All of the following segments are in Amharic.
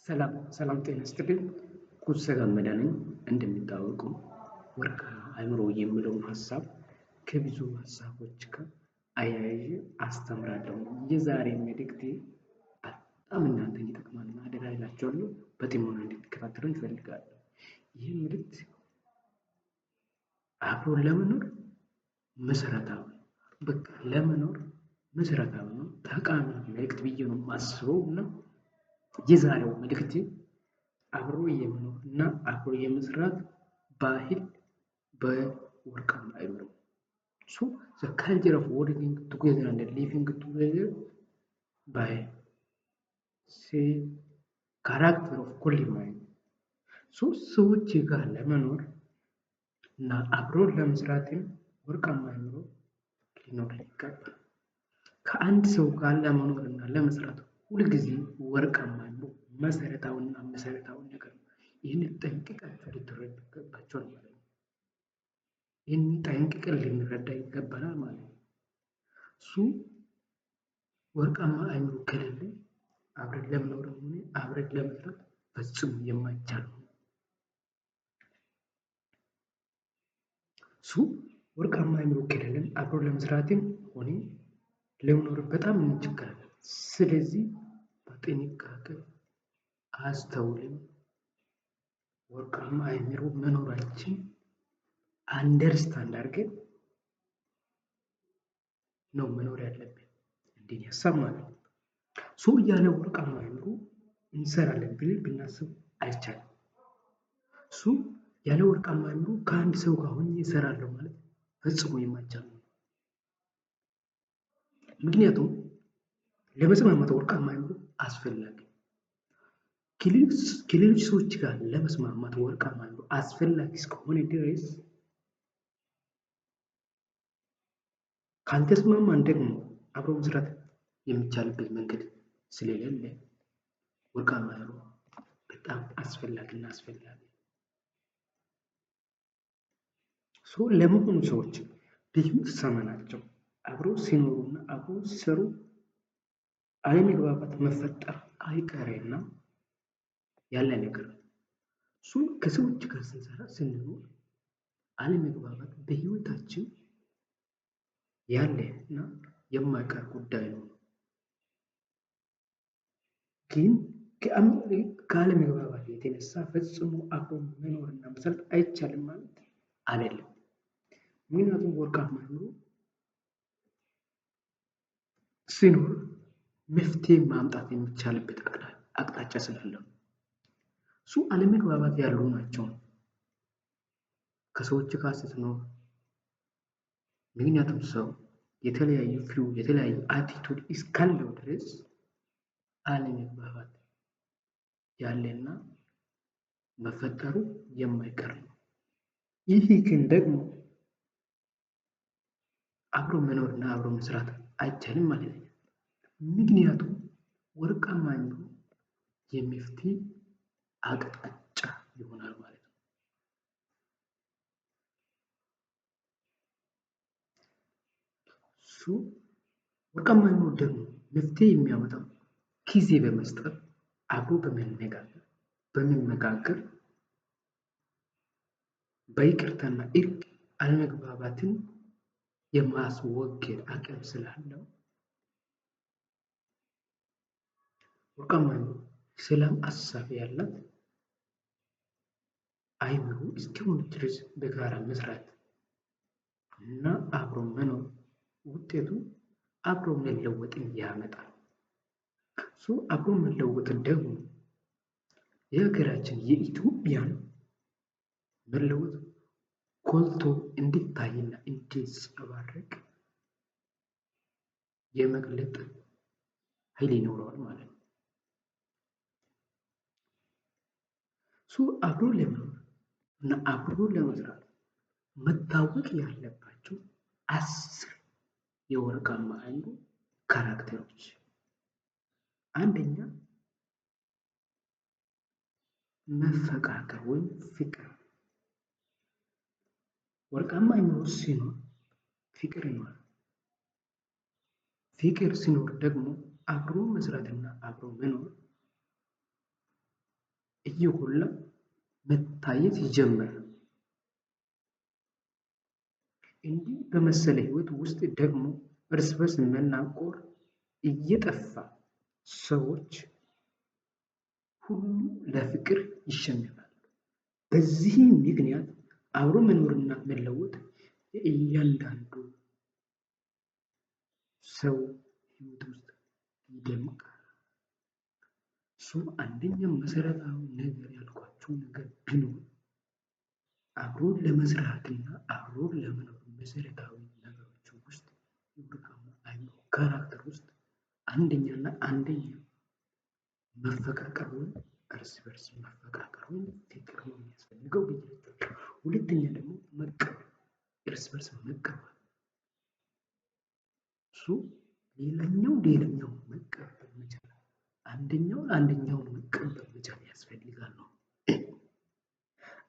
ሰላም ሰላም፣ ጤና ይስጥልኝ። ኩሰ ገመዳ ነኝ። እንደሚታወቀው ወርቃማ አእምሮ የሚለውን ሀሳብ ከብዙ ሀሳቦች ጋር አያይዤ አስተምራለሁ። የዛሬ መልእክቴ በጣም እናንተን ይጠቅማልና አደራ እላችኋለሁ። በጥሞና እንድትከታተሉኝ እፈልጋለሁ። ይህ መልእክት አብሮ ለመኖር መሰረታዊ፣ በቃ ለመኖር መሰረታዊ ነው፣ ጠቃሚ መልእክት ብዬ ነው የማስበው። እና የዛሬው መልእክት አብሮ የመኖር እና አብሮ የመስራት ባህል በወርቃማ አእምሮ፣ so the culture of working together and living together by the character of golden mind። So ሰዎች ጋር ለመኖር እና አብሮ ለመስራትም ወርቃማ አእምሮ ሊኖር ይገባል። ከአንድ ሰው ጋር ለመኖር እና ለመስራት ሁልጊዜ ወርቃማ አእምሮ መሰረታዊና መሰረታዊ ነገር ነው። ይህንን ጠንቅቃችሁ ልትረዱ ይገባችኋል ማለት ነው። ይህንን ጠንቅቀን ልንረዳ ይገባናል ማለት ነው። እሱ ወርቃማ አእምሮ ከሌለ አብረን ለመኖርም ሆነ አብረን ለመስራት ፈጽሞ የማይቻል ነው። እሱ ወርቃማ አእምሮ ከሌለን አብሮ ለመስራትም ሆነ ለመኖር በጣም እንቸገራለን። ስለዚህ በጥንቃቄ አስተውለን ወርቃማ አእምሮ መኖራችን understand አድርገን ነው መኖር ያለብን። እንዴት ሀሳብ ማለት ነው። So ያለ ወርቃማ አእምሮ እንሰራለን ብለን ብናስብ አይቻልም። እሱ ያለ ወርቃማ አእምሮ ከአንድ ሰው ጋር ሆኜ እሰራለሁ ማለት ፈጽሞ የማይቻል ነው። ምክንያቱም ለመስማማት ወርቃማ አእምሮ አስፈላጊ፣ ከሌሎች ሰዎች ጋር ለመስማማት ወርቃማ አእምሮ አስፈላጊ እስከሆነ ድረስ፣ ካልተስማማን ደግሞ አብሮ መስራት የሚቻልበት መንገድ ስለሌለ ወርቃማ አእምሮ በጣም አስፈላጊና አስፈላጊ። So ለመሆኑ ሰዎች በህይወት ዘመናቸው አብረው ሲኖሩና አብረው ሲሰሩ አለመግባባት መፈጠር አይቀሬና ያለ ነገር ነው። እሱ ከሰዎች ጋር ስንሰራ ስንኖር አለመግባባት በህይወታችን ያለ እና የማይቀር ጉዳይ ነው። ግን ከአለመግባባት የተነሳ ፈጽሞ አብሮ መኖርና መስራት አይቻልም ማለት አይደለም። ምክንያቱም ወርቃማ አእምሮ ሲኖር መፍትሄ ማምጣት የሚቻልበት አቅጣጫ ስላለው፣ እሱ አለመግባባት ያሉ ናቸው ከሰዎች ጋር ስትኖር። ምክንያቱም ሰው የተለያዩ view፣ የተለያዩ attitude እስካለው ድረስ አለመግባባት ያለና መፈጠሩ የማይቀር ነው። ይህ ግን ደግሞ አብሮ መኖርና አብሮ መስራት አይቻልም ማለት ነው። ምክንያቱም ወርቃማ አእምሮ የመፍትሄ አቅጣጫ ይሆናል ማለት ነው። እሱ ወርቃማ አእምሮ ደግሞ መፍትሄ የሚያመጣው ጊዜ በመስጠት፣ አብሮ በመነጋገር፣ በመመካከር፣ በይቅርታና እርቅ አለመግባባትን የማስወገድ አቅም ስላለው፣ ወርቃማ አእምሮ ሰላም አሳቢ ያላት አእምሮ እስኪሆን ድረስ በጋራ መስራት እና አብሮ መኖር ውጤቱ አብሮ መለወጥን ያመጣል። So አብሮ መለወጥን ደግሞ የሀገራችን የኢትዮጵያን መለወጥ ጎልቶ እንዲታይና እንዲንጸባረቅ የመግለጥ ኃይል ይኖረዋል ማለት ነው። So አብሮ ለመኖር እና አብሮ ለመስራት መታወቅ ያለባቸው 10 የወርቃማ አእምሮ character ኦች። አንደኛ፣ መፈቃቀር ወይም ፍቅር። ወርቃማ አእምሮ ሲኖር ፍቅር ይኖራል። ፍቅር ሲኖር ደግሞ አብሮ መስራትና አብሮ መኖር እየጎላ መታየት ይጀምራል። እንዲህ በመሰለ ህይወት ውስጥ ደግሞ እርስ በርስ መናቆር እየጠፋ ሰዎች ሁሉ ለፍቅር ይሸነፋሉ። በዚህም ምክንያት አብሮ መኖርና መለወጥ የእያንዳንዱ ሰው ህይወት ውስጥ ይደምቃል። እሱ አንደኛ መሰረታዊ ነገር ያልኳቸው ነገር ቢኖር አብሮ ለመስራትና አብሮ ለመኖር መሰረታዊ ነገሮች ውስጥ የወርቃማ አእምሮ character ውስጥ አንደኛና አንደኛ መፈቃቀር ወይም እርስ በርስ መፈቃቀር ወይም ፍቅር ነው የሚያስፈልገው ብያቸዋለሁ። ሁለተኛ ደግሞ መቀበል፣ እርስ በርስ መቀበል፣ እሱ ሌላኛው መቀበል መቻል፣ አንደኛውን አንደኛውን መቀበል መቻል ያስፈልጋል ነው።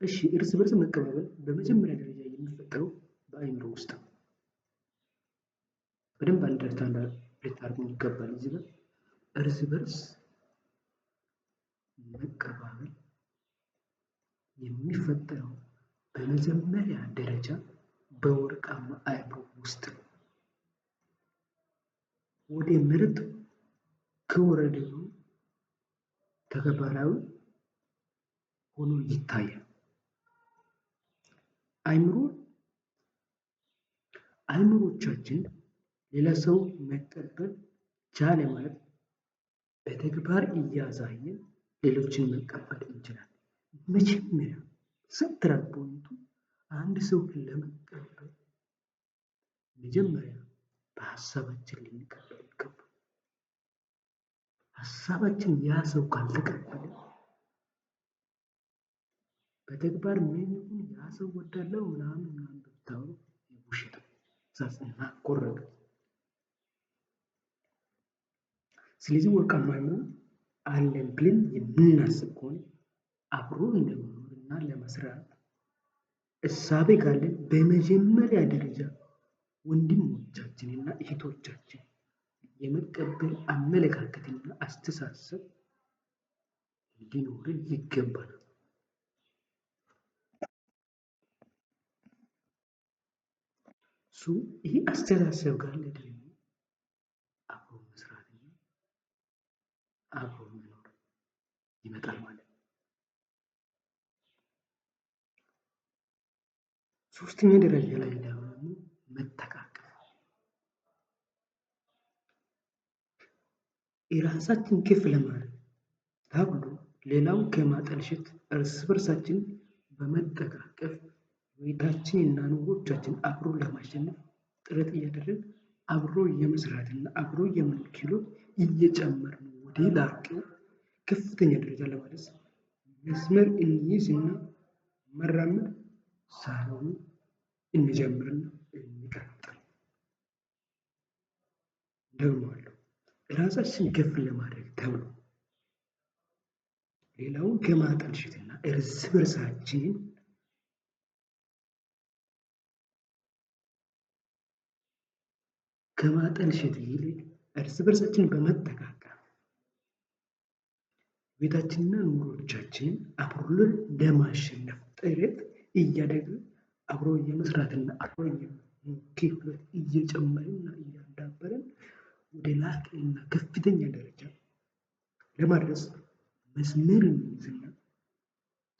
እሺ፣ እርስ በርስ መቀባበል በመጀመሪያ ደረጃ የሚፈጠረው በአእምሮ ውስጥ ነው። በደንብ understand ልታደርጉኝ ይገባል። እዚህ ጋር እርስ በርስ መቀባበል የሚፈጠረው በመጀመሪያ ደረጃ በወርቃማ አእምሮ ውስጥ ነው። ወደ መሬት ከወረደ ተግባራዊ ሆኖ ይታያል። አእምሮቻችን ሌላ ሰው መቀበል ቻለ ማለት በተግባር እያሳየን ሌሎችን መቀበል እንችላለን። መጀመሪያ central point ኡ አንድ ሰው ለመቀበል መጀመሪያ በሀሳባችን ልንቀበል ይገባል። ሀሳባችን ያ ሰው ካልተቀበለ በተግባር ምን ይሁን ያ ሰው ወዳለው ምናምን ምናምን ብታወሩ ውሸት ነው። correct። ስለዚህ ወርቃማ አእምሮ አለን ብለን የምናስብ ከሆነ አብሮ ለመኖርና ለመስራት እሳቤ ካለን በመጀመሪያ ደረጃ ወንድሞቻችንና እህቶቻችን የመቀበል አመለካከትና አስተሳሰብ ሊኖርን ይገባል። ይህ አስተሳሰብ ካለ ደግሞ አብሮ መስራትና አብሮ መኖር ይመጣል ማለት ነው። ሶስተኛ ደረጃ ላይ ደግሞ መተቃቀፍ፣ የራሳችን ከፍ ለማድረግ ተብሎ ሌላውን ከማጠልሸት እርስ በርሳችን በመጠቃቀፍ ህይወታችንና ኑሮቻችን አብሮ ለማሸነፍ ጥረት እያደረግን አብሮ የመስራትና አብሮ የመኖር ክህሎት እየጨመርን ወደ ላቀው ከፍተኛ ደረጃ ለማድረስ መስመር እንይዝና መራመድ ሳይሆን እንጀምርና እንቀጥል። ደግሞአለሁ፣ ራሳችን ከፍ ለማድረግ ተብሎ ሌላውን ከማጠልሸትና እርስ በርሳችን ከማጠልሸት ይልቅ እርስ በርሳችን በመጠቃቀም ቤታችንና ኑሮቻችንን አብሮ ለማሸነፍ ጥረት እያደረግን አብሮ የመስራትና አብሮ የመኖር ክህሎት እየጨመረና እያዳበረን ወደ ላቀና ከፍተኛ ደረጃ ለማድረስ መስመር እንይዝና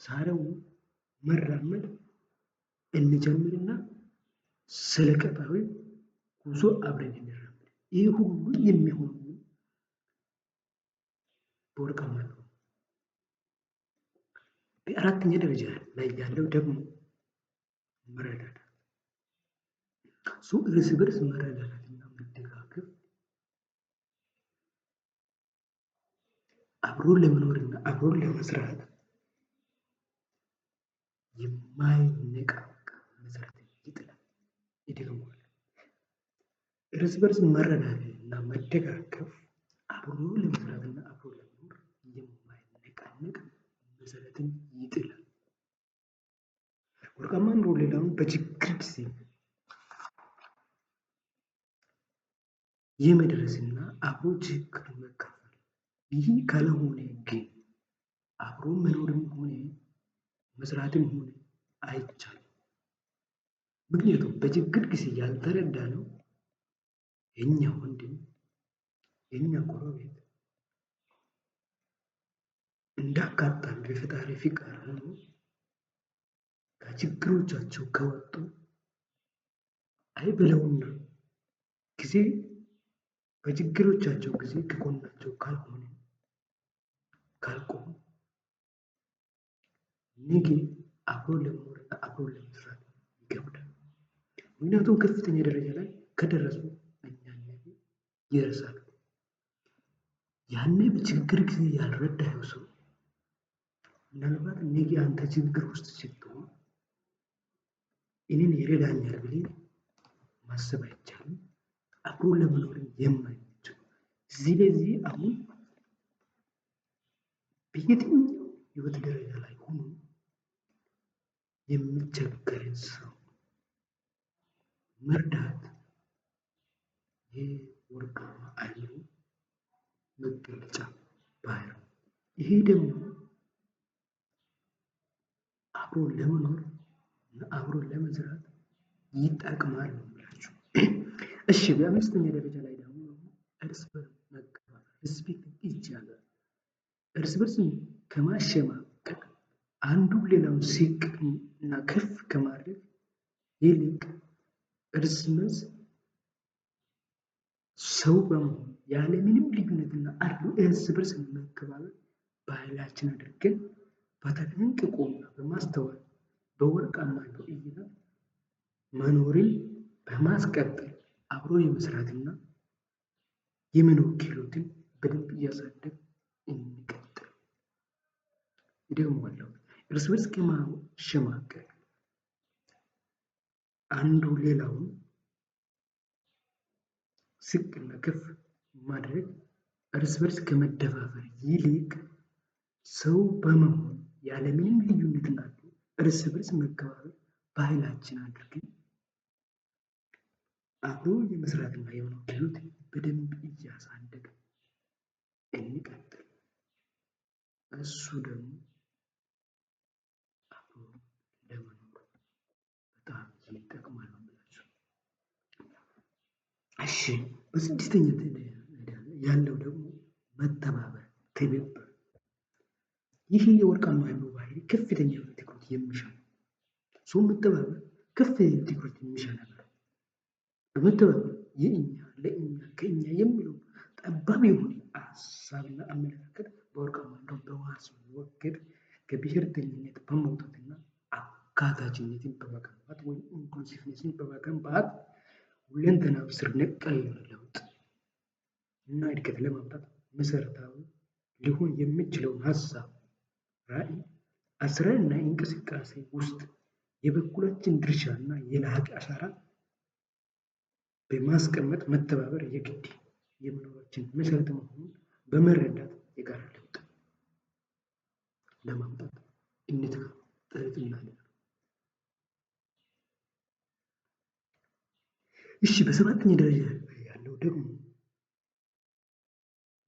ዛሬውኑ መራመድ እንጀምርና ስለ ቀጣዩ ጉዞ አብረን እንራመድ። ይህ ሁሉ የሚሆነው በወርቃማ ነው። በአራተኛ ደረጃ ላይ ያለው ደግሞ መረዳዳት፣ እርስ በርስ መረዳዳትና መደጋገፍ አብሮ ለመኖርና አብሮ ለመስራት የማይነቃነቅ መሰረት ይጥላል። ይደግመዋል። እርስ በርስ መረዳዳትና መደጋገፍ አብሮ ለመስራትና አብሮ ለመኖር የማይነቃነቅ መሰረትን ይጥላል። ወርቃማ አእምሮ ሌላውን በችግር ጊዜ የመድረስና አብሮ ችግር መካፈል። ይህ ካልሆነ ግን አብሮ መኖርም ሆነ መስራትም ሆነ አይቻልም። ምክንያቱም በችግር ጊዜ ያልተረዳ ነው የኛ ወንድም የኛ ጎረቤት እንዳጋጣሚ በፈጣሪ ፍቃድ ሆኖ ከችግሮቻቸው ከወጡ አይበለውና ጊዜ በችግሮቻቸው ጊዜ ከጎናቸው ካልሆነ ካልቆሙ ነገ አብሮ ለመኖርና አብሮ ለመስራት ይከብዳል። ምክንያቱም ከፍተኛ ደረጃ ላይ ከደረሱ እኛን ነገ ይረሳሉ። ያኔ በችግር ጊዜ ያልረዳኸው ሰው ምናልባት ነገ አንተ ችግር ውስጥ ስትሆን እኔን ይረዳኛል ብለህ ማሰብ አይቻልም። አብሮ ለመኖርም የማይመች ነው። ስለዚህ አሁን በየትኛው ህይወት ደረጃ ላይ ሆኖ የሚቸገርን ሰው መርዳት የወርቃማ አእምሮ መገለጫ ባህሪ ነው። ይሄ ደግሞ አብሮ ለመኖር እና አብሮ ለመስራት ይጠቅማል ነው የምላችሁ። እሺ፣ በአምስተኛ ደረጃ ላይ ደግሞ እርስ በርስ መከባበር respect each other፣ እርስ በርስ ከማሸማቀቅ፣ አንዱ ሌላውን ዝቅ እና ከፍ ከማድረግ ይልቅ እርስ በርስ ሰው በመሆን ያለምንም ልዩነትና አድሎ እርስ በርስ መከባበር ባህላችን አድርገን በተጠንቅቆና በማስተዋል በወርቃማ እይታ መኖርን በማስቀጠል አብሮ የመስራትና የመኖር ክህሎትን በደንብ እያሳደግ እንቀጥል። እደግመዋለሁ። እርስ በርስ ከማሸማቀቅ፣ አንዱ ሌላውን ዝቅና ከፍ ማድረግ፣ እርስ በርስ ከመደፋፈር ይልቅ ሰው በመሆን ያለምንም ልዩነትና እርስ በርስ መከባበር ባህላችን አድርገን አብሮ የመስራትና የመኖር ክህሎት በደንብ እያሳደግን እንቀጥል። እሱ ደግሞ አብሮ ለመኖር በጣም ይጠቅማል ነው የምላችሁ። እሺ፣ በስድስተኛ ያለው ደግሞ መተባበር፣ ትብብር። ይህ የወርቃማ አእምሮ ባህሪ ከፍተኛ የሆነ ትኩረት የሚሻ ነው። ሰው መተባበር ከፍተኛ ትኩረት የሚሻ ነገር ነው። በመተባበር የእኛ፣ ለእኛ፣ ከእኛ የሚለው ጠባብ የሆነ ሀሳብና አመለካከት በወርቃማ አእምሮ በማስወገድ ከብሔርተኝነት በመውጣትና አካታችነትን በመገንባት ወይም inclusiveness ን በመገንባት ሁለንተናዊ ስር ነቀል የሆነ ለውጥ እና እድገት ለማምጣት መሰረታዊ ሊሆን የሚችለውን ሀሳብ፣ ራዕይ፣ አሰራርና እንቅስቃሴ ውስጥ የበኩላችን ድርሻና የላቀ አሻራ በማስቀመጥ መተባበር የግድ የመኖራችን መሰረት መሆኑን በመረዳት የጋራ ለውጥ ለማምጣት እንትጋ፣ ጥረት እናድርግ። እሺ፣ በሰባተኛ ደረጃ ያለው ደግሞ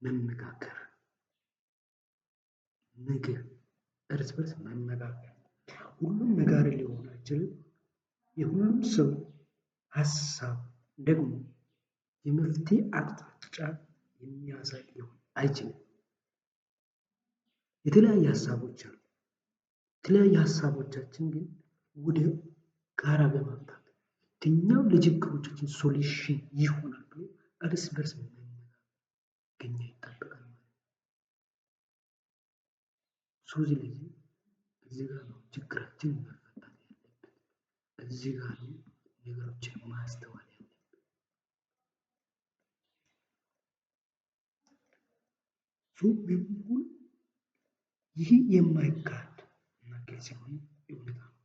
መመካከር፣ ምክር፣ እርስ በርስ መመካከር። ሁሉም መካሪ ሊሆን አይችልም። የሁሉም ሰው ሀሳብ ደግሞ የመፍትሄ አቅጣጫ የሚያሳይ ሊሆን አይችልም። የተለያየ ሀሳቦች አሉ። የተለያየ ሀሳቦቻችን ግን ወደ ጋራ በማምጣት የትኛው ለችግሮቻችን solution ይሆናል ብሎ እርስ በርስ መነጋገር ከኛ ይጠበቃል ማለት ነው። So ስለዚህ እዚህ ጋር ነው ችግራችን መፈታት ያለበት። እዚህ ጋር ነው ነገሮችን ማስተዋል ያለብን። So ቢሆን ይህ የማይካድ እና ግልጽ የሆነ እውነታ ነው።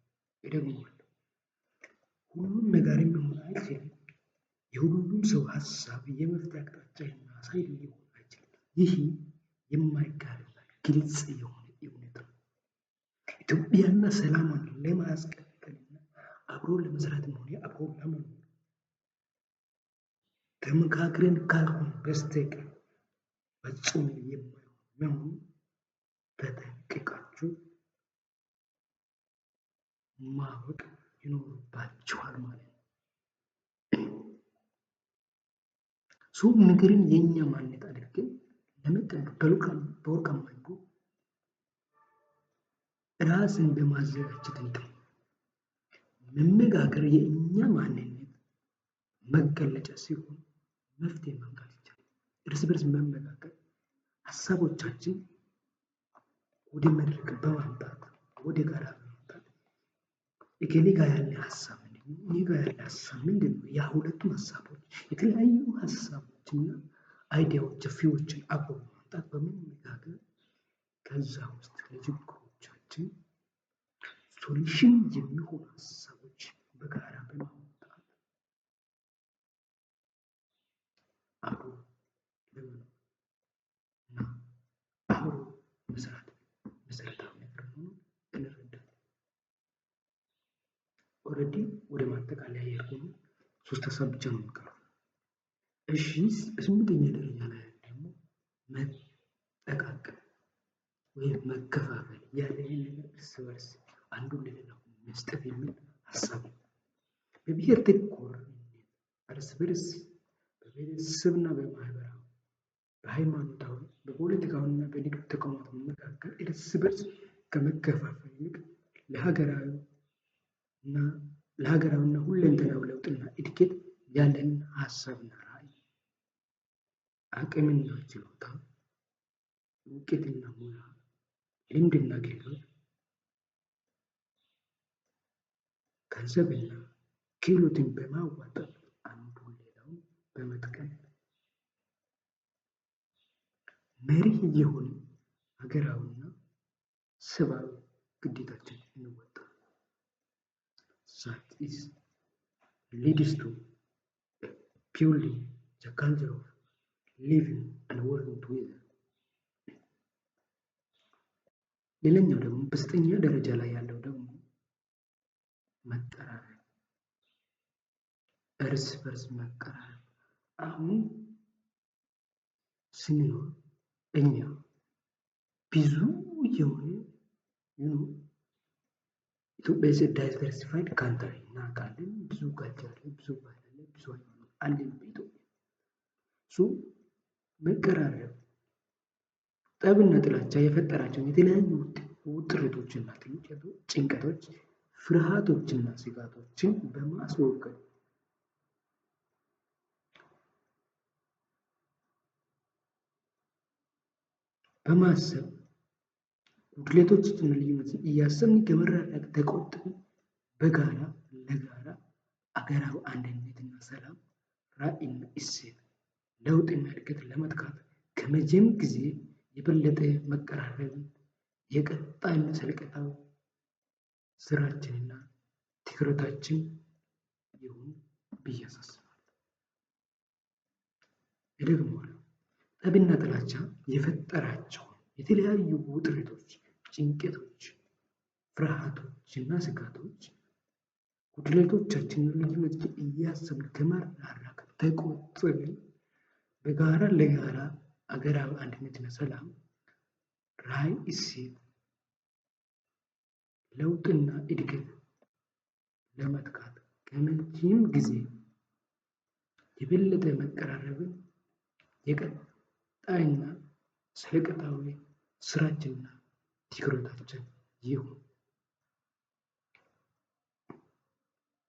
እደግመዋለሁ። ሁሉም መካሪ መሆን አይችልም። የሁሉም ሰው ሀሳብ የመፍትሄ አቅጣጫ የሚያሳይ ሊሆን አይችልም። ይህ የማይካድና ግልጽ የሆነ እውነት ነው። ኢትዮጵያና ሰላሟን ለማስቀጠልና አብሮ ለመስራትም ሆነ አብሮ ለመኖር ተመካክረን ካልሆነ በስተቀር ፈጽሞ የማይሆን መሆኑን ተጠንቅቀን ማወቅ ይኖርባችኋል ማለት ነው። So ምክርን የእኛ ማንነት አድርገን ለመጠበቅ በወርቃማ ሕጉ ራስን በማዘጋጀት እንዲሁም መነጋገር የእኛ ማንነት መገለጫ ሲሆን መፍትሄ ማምጣት ይቻላል። እርስ በርስ መመካከር፣ ሀሳቦቻችን ወደ መድረክ በማምጣት፣ ወደ ጋራ በማምጣት፣ እገሌ ጋር ያለ ሀሳብ ምንድን ነው? እኔ ጋር ያለ ሀሳብ ምንድን ነው? ያ ሁለቱም ሀሳቦች፣ የተለያዩ ሀሳቦችና idea ዎች፣ view ዎችን አብሮ በማምጣት፣ በመነጋገር ከዛ ውስጥ ለችግሮቻችን solution የሚሆኑ ሀሳቦች በጋራ በማውጣት አብሮ ለመኖር እና አብሮ መስራት መሰረታዊ ነገር መሆኑን እንረዳለን። Already ወደ ማጠቃለያ እየሄድኩ ነው። ሶስት ሀሳብ ብቻ ነው የሚቀረው። እሺ፣ በስምንተኛ ደረጃ ላይ ደግሞ መጠቃቀም ወይም መከፋፈል፣ ያለንን ነገር እርስ በርስ አንዱን ለሌላው መስጠት የሚል ሀሳብ ነው። በብሔር ተኮር እርስ በርስ በቤተሰብና በማህበራዊ፣ በሃይማኖታዊ፣ በፖለቲካዊና በንግድ ተቋማት መካከል እርስ በርስ ከመከፋፈል ይልቅ ለሀገራዊና ሁለንተናዊ ለውጥና እድገት ያለንን ሀሳብና ራዕይ፣ አቅምና ችሎታ፣ እውቀትና ሙያ፣ ልምድና ክህሎት፣ ገንዘብና ክህሎትን በማዋጣት አንዱ ሌላውን በመጥቀም መርህ የሆነ ሀገራዊና ሰብአዊ ግዴታችን እንወጣ። That is leads to building the culture of living and working together። ሌላኛው ደግሞ በዘጠነኛ ደረጃ ላይ ያለው ደግሞ መቀራረብ፣ እርስ በርስ መቀራረብ። አሁን ስንኖር እኛ ብዙ የሆነ ኢትዮጵያ is diversified country እናውቃለን። ብዙ culture አለ፣ ብዙ ባህል አለ፣ ብዙ ሃይማኖት አለን በኢትዮጵያ። So መቀራረብ፣ ጠብና ጥላቻ የፈጠራቸውን የተለያዩ ውጥረቶችና ጭንቀቶች፣ ፍርሃቶችና ስጋቶችን በማስወገድ፣ በማሰብ፣ ጉድለቶችና ልዩነትን እያሰብን ከመራራቅ ተቆጥበን በጋራ ለጋራ አገራዊ አንድነትና ሰላም፣ ራዕይና እሴት፣ ለውጥና እድገት ለመትካት ከመቼም ጊዜ የበለጠ መቀራረብን የቀጣይና ዘለቄታዊ ስራችንና ትኩረታችን ይሁን ብዬ አሳስባለሁ። እደግመዋለሁ። ጠብና ጥላቻ የፈጠራቸውን የተለያዩ ውጥረቶች፣ ጭንቀቶች፣ ፍርሃቶች እና ስጋቶች፣ ጉድለቶቻችንን፣ ልዩነቶችን እያሰብን ከመራራቅ ተቆጥበን በጋራ ለጋራ አገራዊ አንድነትና ሰላም፣ ራዕይ፣ እሴት፣ ለውጥና እድገት ለመትካት ከመቼም ጊዜ የበለጠ መቀራረብን የቀጣይና ዘለቄታዊ ስራችንና ትኩረታችን ይሁን።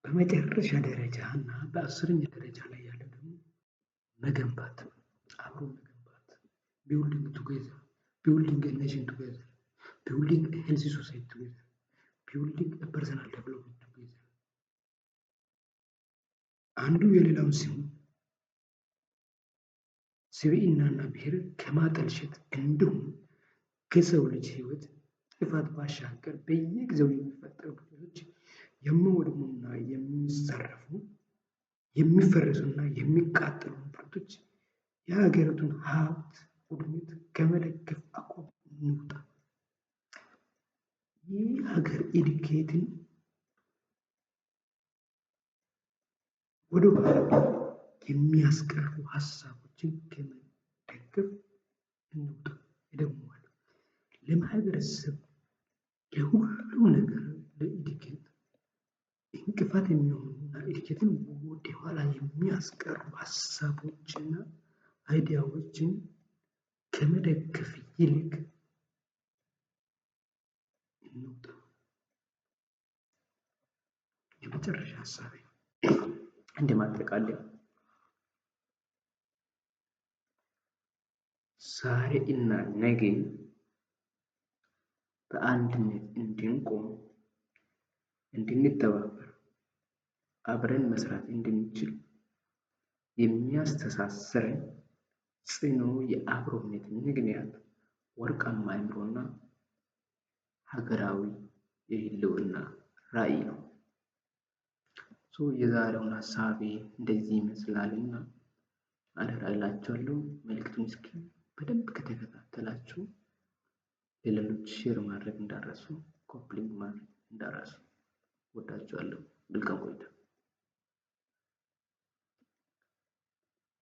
በመጨረሻ ደረጃ እና በ10ኛ ደረጃ ላይ ያለው ደግሞ መገንባት፣ አብሮ መገንባት፣ building together፣ building nation together፣ building healthy society together፣ building personal development together። አንዱ የሌላውን ስም፣ ስብዕናና ብሔር ከማጠልሸት እንዲሁም ከሰው ልጅ ሕይወት ጥፋት ባሻገር በየጊዜው የሚፈጠሩ ግጭቶች፣ የሚወድሙና የሚዘረፉ፣ የሚፈርሱና የሚቃጠሉ ንብረቶች፣ የሀገሪቱን ሀብት ውድመት ከመደገፍ አቋም እንውጣ። ይህ ሀገር እድገትን ወደ ኋላ የሚያስቀሩ ሀሳቦችን ከመደገፍ እንውጣ። እደግመዋለሁ። ለማህበረሰብ፣ ለሁሉም ነገር፣ ለእድገት እንቅፋት የሚሆኑና እድገትን ወደ ኋላ የሚያስቀሩ ሀሳቦችና idea ዎችን ከመደገፍ ይልቅ እንውጣ። የመጨረሻ ሀሳቤ እንደ ማጠቃለያ ዛሬ እና ነገ በአንድነት እንድንቆም፣ እንድንተባበር፣ አብረን መስራት እንድንችል የሚያስተሳስረን ጽኑ የአብሮነት ምክንያት ወርቃማ አእምሮና ሀገራዊ የህልውና ራዕይ ነው። የዛሬውን ሀሳቤ እንደዚህ ይመስላልና አደራ እላችኋለሁ። መልእክቱን እስኪ በደንብ ከተከታተላችሁ ለሌሎች share ማድረግ እንዳትረሱ፣ copy link ማድረግ እንዳትረሱ። ወዳችኋለሁ። መልካም ቆይታ።